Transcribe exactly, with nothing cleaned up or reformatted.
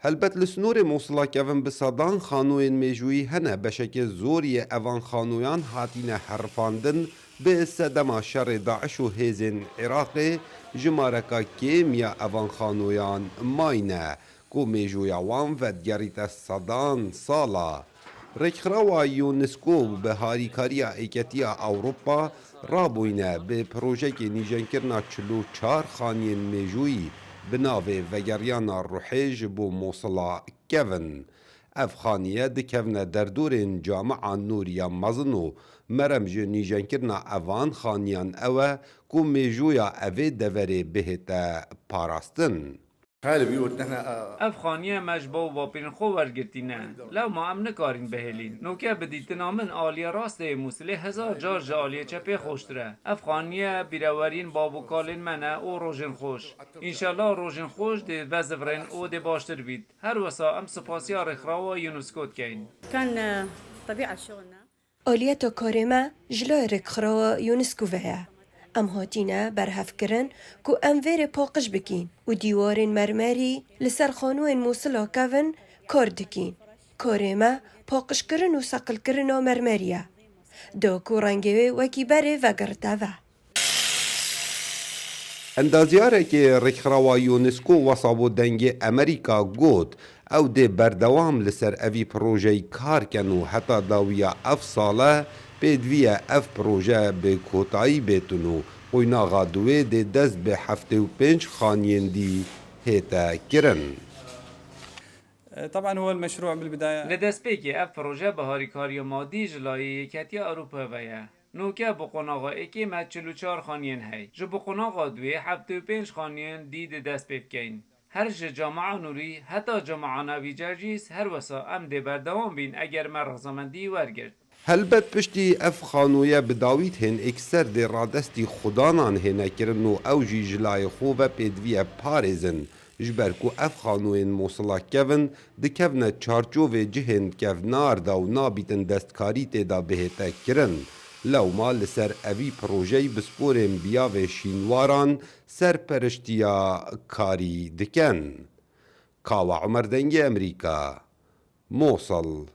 Helbet li snorê Mosula kevin bi sedan xanoyên mêjûyî hene, beşekê zor yê evan xanoyan hatîne herifandin, bi sedema şerê DAIŞ û hêzên Iraqê jimareka kêm ya evan xanoyan mayne, ku mêjûya wan vedigerîte sedan sala. Rêkxirawa UNESCO bi harîkariya Êketiya Ewropa rabûyne bi projeyekê nîjenkirina çil û çar xaniyên mêjûyî bi navê Vegeriyana Ruhê ji bo Mosula kevin. Ev xaniye dikevne derdorên Camia Nûriya mezin û merem ji nîjenkirina evan xaniyan ew e ku mêjûya evê deverê bihête parastin. Ev xaniye me ji bav û bapîrên xwe wergirtîne. Lewma em nikarîn bihêlîn. Noke bi dîtina min aliyê rastê yê Mûsilê hezar car ji aliyê çepê xweştir e. Ev xaniye bîreweriyên bav û kalên me ne û rojên xweş. Înşellah rojên xweş dê vezivirên û dê baştir bît. Her wisa em spasiya rêkxirawa UNESCO dikeyn. كان طبيعة شغلنا. Aliyeta karê me ji layê rêkxirawa UNESCO ve ye. Em hatîne berhevkirin ku em vê rê paqij bikîn û dîwarên mermerî li ser xanoyên Mûsila kevin kar dikîn. Karê me paqijkirin û seqilkirina mermerî ye. Da ku rengê wê wekî berê vegirite ve. Endazyarekê rêkxirawa UNESCO wesa bo Dengê Amerîka got, ew dê berdewam li ser evî projeyî kar ken û heta dawiya ev sale pêdivî ye ev proje bi kotayî bêtin û qoynaxa duwê dê dest bi heftê û pênc xaniyên dî hête kirin. طبعا هو المشروع بالبداية Li destpêkê ev proje bi harîkariya madî ji layê Yeketiya Ewropa ve ye. Noke bi qonaxa êkê me çil û çar xaniyên hey. Ji bi qonaxa duwê heftê û pênc xaniyên dî di dest pê bikeyn. Her ji Camia Nûrî heta Camia Nevî Cercîs her wesa em dê berdewam bîn eger me razamendî wergirt. Helbet piştî ev xanoye bi dawî tên êkser dê radestî xudanan hêne kirin û ew jî ji layê xwe ve pêdivî ye parêzin. Ji ber ku ev xanoyên Mosula kevin dikevne çarçovê cihên kevnar de û nabîtin destkarî tê de bihête kirin. Lewma li ser evî projeyî bi sporên biyavê şînwaran serperiştiya karî dikin. Kawa Umer, Dengê Emerîka, Mosil.